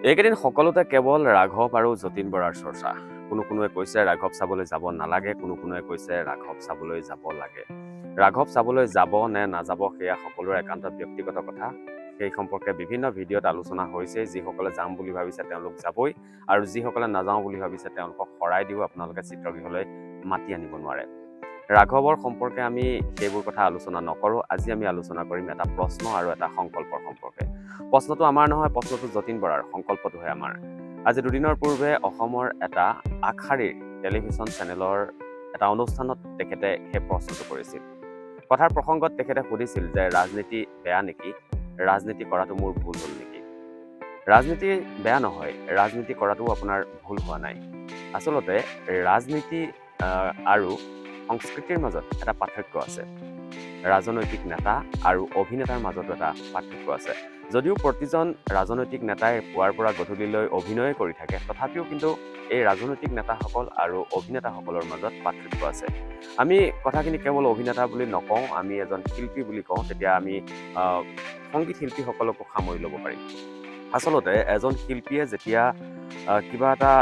এইকেইদিন সকলোতে কেৱল ৰাঘৱ আৰু যতীন বৰাৰ চৰ্চা। কোনো কোনোৱে কৈছে ৰাঘৱ চাবলৈ যাব নালাগে, কোনো কোনোৱে কৈছে ৰাঘৱ চাবলৈ যাব লাগে। ৰাঘৱ চাবলৈ যাব নে নাযাব সেয়া সকলোৰে একান্ত ব্যক্তিগত কথা। সেই সম্পৰ্কে বিভিন্ন ভিডিঅ'ত আলোচনা হৈছে। যিসকলে যাম বুলি ভাবিছে তেওঁলোক যাবই আৰু যিসকলে নাযাওঁ বুলি ভাবিছে তেওঁলোকক শৰাই দিও আপোনালোকে চিত্ৰগৃহলৈ মাতি আনিব নোৱাৰে। ৰাঘৱৰ সম্পৰ্কে আমি সেইবোৰ কথা আলোচনা নকৰোঁ। আজি আমি আলোচনা কৰিম এটা প্ৰশ্ন আৰু এটা সংকল্পৰ সম্পৰ্কে। প্ৰশ্নটো আমাৰ নহয়, প্ৰশ্নটো যতীন বৰাৰ, সংকল্পটোহে আমাৰ। আজি দুদিনৰ পূৰ্বে অসমৰ এটা আগশাৰীৰ টেলিভিশ্যন চেনেলৰ এটা অনুষ্ঠানত তেখেতে সেই প্ৰশ্নটো কৰিছিল। কথাৰ প্ৰসংগত তেখেতে সুধিছিল যে ৰাজনীতি বেয়া নেকি? ৰাজনীতি কৰাটো মোৰ ভুল হ'ল নেকি? ৰাজনীতি বেয়া নহয়, ৰাজনীতি কৰাটোও আপোনাৰ ভুল হোৱা নাই। আচলতে ৰাজনীতি আৰু সংস্কৃতিৰ মাজত এটা পাৰ্থক্য আছে। ৰাজনৈতিক নেতা আৰু অভিনেতাৰ মাজতো এটা পাৰ্থক্য আছে। যদিও প্ৰতিজন ৰাজনৈতিক নেতাই পুৱাৰ পৰা গধূলিলৈ অভিনয়ে কৰি থাকে, তথাপিও কিন্তু এই ৰাজনৈতিক নেতাসকল আৰু অভিনেতাসকলৰ মাজত পাৰ্থক্য আছে। আমি কথাখিনি কেৱল অভিনেতা বুলি নকওঁ, আমি এজন শিল্পী বুলি কওঁ। তেতিয়া আমি সংগীত শিল্পীসকলকো সামৰি ল'ব পাৰিম। আচলতে এজন শিল্পীয়ে যেতিয়া কিবা এটা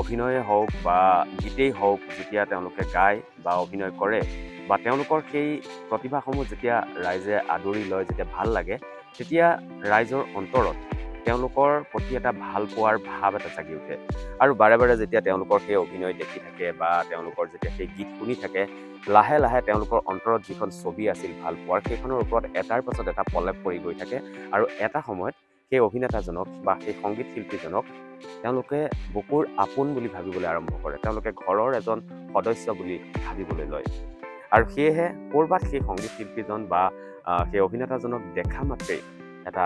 অভিনয়ে হওক বা গীতেই হওক, যেতিয়া তেওঁলোকে গায় বা অভিনয় কৰে বা তেওঁলোকৰ সেই প্ৰতিভাসমূহ যেতিয়া ৰাইজে আদৰি লয়, যেতিয়া ভাল লাগে, তেতিয়া ৰাইজৰ অন্তৰত তেওঁলোকৰ প্ৰতি এটা ভাল পোৱাৰ ভাৱ এটা জাগি উঠে। আৰু বাৰে বাৰে যেতিয়া তেওঁলোকৰ সেই অভিনয় দেখি থাকে বা তেওঁলোকৰ যেতিয়া সেই গীত শুনি থাকে, লাহে লাহে তেওঁলোকৰ অন্তৰত যিখন ছবি আছিল ভাল পোৱাৰ, সেইখনৰ ওপৰত এটাৰ পাছত এটা প্ৰলেপ পৰি গৈ থাকে। আৰু এটা সময়ত সেই অভিনেতাজনক বা সেই সংগীত শিল্পীজনক তেওঁলোকে বুকুৰ আপোন বুলি ভাবিবলৈ আৰম্ভ কৰে। তেওঁলোকে ঘৰৰ এজন সদস্য বুলি ভাবিবলৈ লয়। আৰু সেয়েহে ক'ৰবাত সেই সংগীত শিল্পীজন বা সেই অভিনেতাজনক দেখা মাত্ৰেই এটা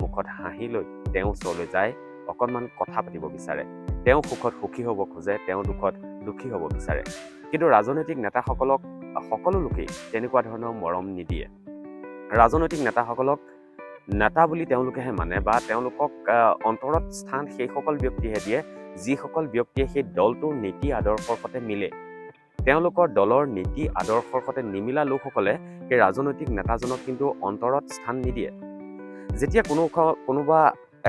মুখত হাঁহি লৈ তেওঁৰ ওচৰলৈ যায়, অকণমান কথা পাতিব বিচাৰে, তেওঁ সুখত সুখী হ'ব খোজে, তেওঁ দুখত দুখী হ'ব বিচাৰে। কিন্তু ৰাজনৈতিক নেতাসকলক সকলো লোকেই তেনেকুৱা ধৰণৰ মৰম নিদিয়ে। ৰাজনৈতিক নেতাসকলক নেতা বুলি তেওঁলোকেহে মানে বা তেওঁলোকক অন্তৰত স্থান সেইসকল ব্যক্তিহে দিয়ে, যিসকল ব্যক্তিয়ে সেই দলটোৰ নীতি আদৰ্শৰ সৈতে মিলে। তেওঁলোকৰ দলৰ নীতি আদৰ্শৰ সৈতে নিমিলা লোকসকলে সেই ৰাজনৈতিক নেতাজনক কিন্তু অন্তৰত স্থান নিদিয়ে। যেতিয়া কোনোবা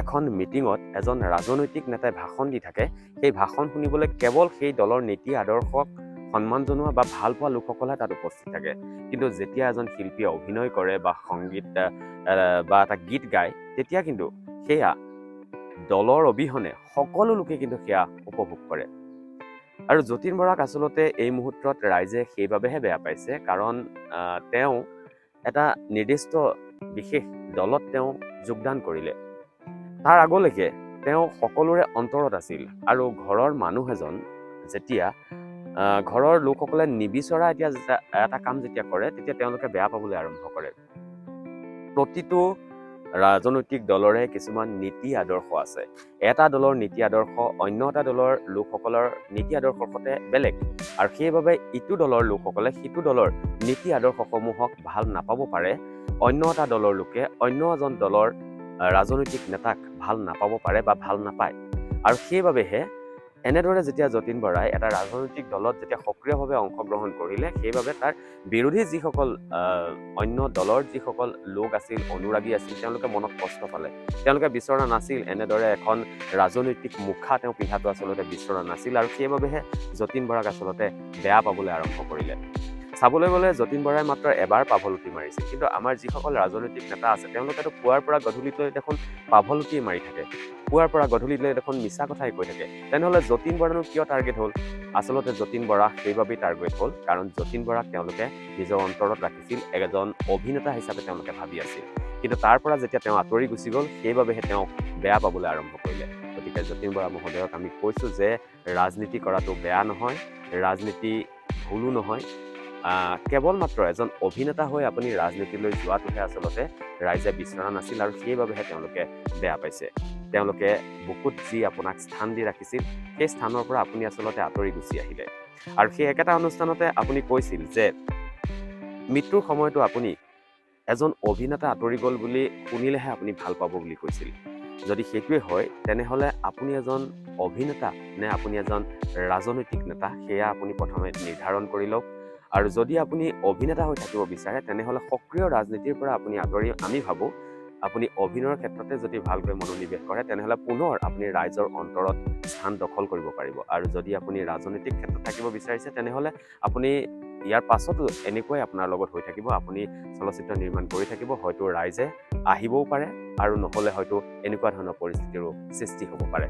এখন মিটিঙত এজন ৰাজনৈতিক নেতাই ভাষণ দি থাকে, সেই ভাষণ শুনিবলৈ কেৱল সেই দলৰ নীতি আদৰ্শক সন্মান জনোৱা বা ভাল পোৱা লোকসকলহে তাত উপস্থিত থাকে। কিন্তু যেতিয়া এজন শিল্পীয়ে অভিনয় কৰে বা সংগীত বা এটা গীত গায়, তেতিয়া কিন্তু সেয়া দলৰ অবিহনে সকলো লোকে কিন্তু সেয়া উপভোগ কৰে। আৰু যতীন বৰাক আচলতে এই মুহূৰ্তত ৰাইজে সেইবাবেহে বেয়া পাইছে, কাৰণ তেওঁ এটা নিৰ্দিষ্ট বিশেষ দলত তেওঁ যোগদান কৰিলে। তাৰ আগলৈকে তেওঁ সকলোৰে অন্তৰত আছিল। আৰু ঘৰৰ মানুহ এজন যেতিয়া ঘৰৰ লোকসকলে নিবিচৰা এতিয়া এটা কাম যেতিয়া কৰে, তেতিয়া তেওঁলোকে বেয়া পাবলৈ আৰম্ভ কৰে। প্ৰতিটো ৰাজনৈতিক দলৰে কিছুমান নীতি আদৰ্শ আছে। এটা দলৰ নীতি আদৰ্শ অন্য এটা দলৰ লোকসকলৰ নীতি আদৰ্শৰ সৈতে বেলেগ। আৰু সেইবাবে ইটো দলৰ লোকসকলে সিটো দলৰ নীতি আদৰ্শসমূহক ভাল নাপাব পাৰে। অন্য এটা দলৰ লোকে অন্য এজন দলৰ ৰাজনৈতিক নেতাক ভাল নাপাব পাৰে বা ভাল নাপায়। আৰু সেইবাবেহে এনেদৰে যেতিয়া যতীন বৰাই এটা ৰাজনৈতিক দলত যেতিয়া সক্ৰিয়ভাৱে অংশগ্ৰহণ কৰিলে, সেইবাবে তাৰ বিৰোধী যিসকল অন্য দলৰ যিসকল লোক আছিল, অনুৰাগী আছিল, তেওঁলোকে মনত কষ্ট পালে। তেওঁলোকে বিচৰা নাছিল, এনেদৰে এখন ৰাজনৈতিক মুখা তেওঁ পিন্ধাটো আচলতে বিচৰা নাছিল। আৰু সেইবাবেহে যতীন বৰাক আচলতে বেয়া পাবলৈ আৰম্ভ কৰিলে। চাবলৈ গ'লে যতীন বৰাই মাত্ৰ এবাৰ পাভলুটি মাৰিছিল, কিন্তু আমাৰ যিসকল ৰাজনৈতিক নেতা আছে, তেওঁলোকেতো পুৱাৰ পৰা গধূলিলৈ দেখোন পাভলুটিয়ে মাৰি থাকে, পুৱাৰ পৰা গধূলিলৈ দেখোন মিছা কথাই কৈ থাকে। তেনেহ'লে যতীন বৰানো কিয় টাৰ্গেট হ'ল? আচলতে যতীন বৰা সেইবাবেই টাৰ্গেট হ'ল, কাৰণ যতীন বৰাক তেওঁলোকে নিজৰ অন্তৰত ৰাখিছিল, এজন অভিনেতা হিচাপে তেওঁলোকে ভাবি আছিল। কিন্তু তাৰ পৰা যেতিয়া তেওঁ আঁতৰি গুচি গ'ল, সেইবাবেহে তেওঁক বেয়া পাবলৈ আৰম্ভ কৰিলে। গতিকে যতীন বৰা মহোদয়ক আমি কৈছোঁ যে ৰাজনীতি কৰাটো বেয়া নহয়, ৰাজনীতি ভুলো নহয়। কেৱল মাত্ৰ এজন অভিনেতা হৈ আপুনি ৰাজনীতিলৈ যোৱাটোহে আচলতে ৰাইজে বিচৰা নাছিল আৰু সেইবাবেহে তেওঁলোকে বেয়া পাইছে। তেওঁলোকে বুকুত যি আপোনাক স্থান দি ৰাখিছিল, সেই স্থানৰ পৰা আপুনি আচলতে আঁতৰি গুচি আহিলে। আৰু সেই একেটা অনুষ্ঠানতে আপুনি কৈছিল যে মৃত্যুৰ সময়তো আপুনি এজন অভিনেতা আঁতৰি গ'ল বুলি শুনিলেহে আপুনি ভাল পাব বুলি কৈছিল। যদি সেইটোৱে হয়, তেনেহ'লে আপুনি এজন অভিনেতা নে আপুনি এজন ৰাজনৈতিক নেতা, সেয়া আপুনি প্ৰথমে নিৰ্ধাৰণ কৰি লওক। আৰু যদি আপুনি অভিনেতা হৈ থাকিব বিচাৰে, তেনেহ'লে সক্ৰিয় ৰাজনীতিৰ পৰা আপুনি আঁতৰি, আমি ভাবোঁ, আপুনি অভিনয়ৰ ক্ষেত্ৰতে যদি ভালকৈ মনোনিৱেশ কৰে, তেনেহ'লে পুনৰ আপুনি ৰাইজৰ অন্তৰত স্থান দখল কৰিব পাৰিব। আৰু যদি আপুনি ৰাজনৈতিক ক্ষেত্ৰত থাকিব বিচাৰিছে, তেনেহ'লে আপুনি ইয়াৰ পাছতো এনেকুৱাই আপোনাৰ লগত হৈ থাকিব। আপুনি চলচ্চিত্ৰ নিৰ্মাণ কৰি থাকিব, হয়তো ৰাইজে আহিবও পাৰে আৰু নহ'লে হয়তো এনেকুৱা ধৰণৰ পৰিস্থিতিৰো সৃষ্টি হ'ব পাৰে।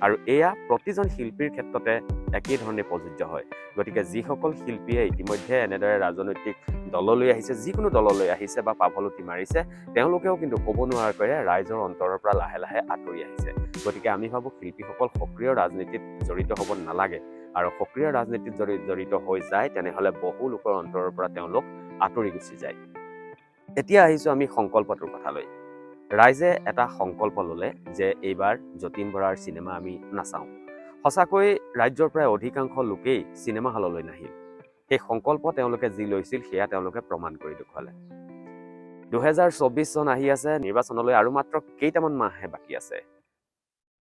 আৰু এয়া প্ৰতিজন শিল্পীৰ ক্ষেত্ৰতে একেধৰণে প্ৰযোজ্য হয়। গতিকে যিসকল শিল্পীয়ে ইতিমধ্যে এনেদৰে ৰাজনৈতিক দললৈ আহিছে, যিকোনো দললৈ আহিছে বা পাভলুটি মাৰিছে, তেওঁলোকেও কিন্তু ক'ব নোৱাৰাকৈয়ে ৰাইজৰ অন্তৰৰ পৰা লাহে লাহে আঁতৰি আহিছে। গতিকে আমি ভাবোঁ, শিল্পীসকল সক্ৰিয় ৰাজনীতিত জড়িত হ'ব নালাগে আৰু সক্ৰিয় ৰাজনীতিত যদি জড়িত হৈ যায়, তেনেহ'লে বহু লোকৰ অন্তৰৰ পৰা তেওঁলোক আঁতৰি গুচি যায়। এতিয়া আহিছোঁ আমি সংকল্পটোৰ কথালৈ। ৰাইজে এটা সংকল্প ল'লে যে এইবাৰ যতীন বৰাৰ চিনেমা আমি নাচাওঁ। সঁচাকৈ ৰাজ্যৰ প্ৰায় অধিকাংশ লোকেই চিনেমা হললৈ নাহিল। সেই সংকল্প তেওঁলোকে যি লৈছিল, সেয়া তেওঁলোকে প্ৰমাণ কৰি দেখুৱালে। 2024 চন আহি আছে, নিৰ্বাচনলৈ আৰু মাত্ৰ কেইটামান মাহহে বাকী আছে।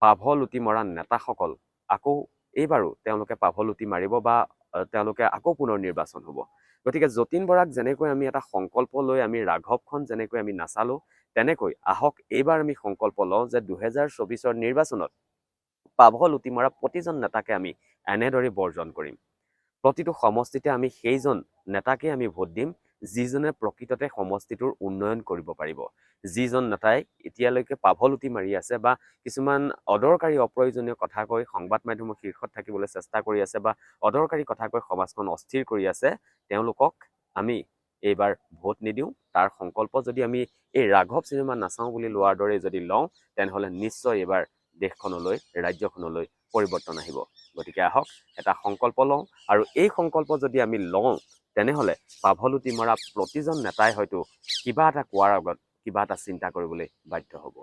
পাভ লুটি মৰা নেতাসকল আকৌ এইবাৰো তেওঁলোকে পাভ লুটি মাৰিব বা তেওঁলোকে আকৌ পুনৰ নিৰ্বাচন হ'ব। গতিকে যতীন বৰাক যেনেকৈ আমি এটা সংকল্প লৈ আমি ৰাঘৱখন যেনেকৈ আমি নাচালোঁ, তেনেকৈ আহক এইবাৰ আমি সংকল্প লওঁ যে 2024ৰ নিৰ্বাচনত পাভ লুটি মৰা প্ৰতিজন নেতাকে আমি এনেদৰে বৰ্জন কৰিম। প্ৰতিটো সমষ্টিতে আমি সেইজন নেতাকে আমি ভোট দিম, যিজনে প্ৰকৃততে সমষ্টিটোৰ উন্নয়ন কৰিব পাৰিব। যিজন নেতাই এতিয়ালৈকে পাভলুটি মাৰি আছে বা কিছুমান অদৰকাৰী অপ্ৰয়োজনীয় কথা কৈ সংবাদ মাধ্যমৰ শীৰ্ষত থাকিবলৈ চেষ্টা কৰি আছে বা অদৰকাৰী কথা কৈ সমাজখন অস্থিৰ কৰি আছে, তেওঁলোকক আমি এইবাৰ ভোট নিদিওঁ। তাৰ সংকল্প যদি আমি এই ৰাঘৱ চিনেমা নাচাওঁ বুলি লোৱাৰ দৰে যদি লওঁ, তেনেহ'লে নিশ্চয় এইবাৰ দেশখনলৈ, ৰাজ্যখনলৈ পৰিৱৰ্তন আহিব। গতিকে আহক এটা সংকল্প লওঁ আৰু এই সংকল্প যদি আমি লওঁ, তেনেহ'লে পাভলুটি মৰা প্ৰতিজন নেতাই হয়তো কিবা এটা কোৱাৰ আগত কিবা এটা চিন্তা কৰিবলৈ বাধ্য হ'ব।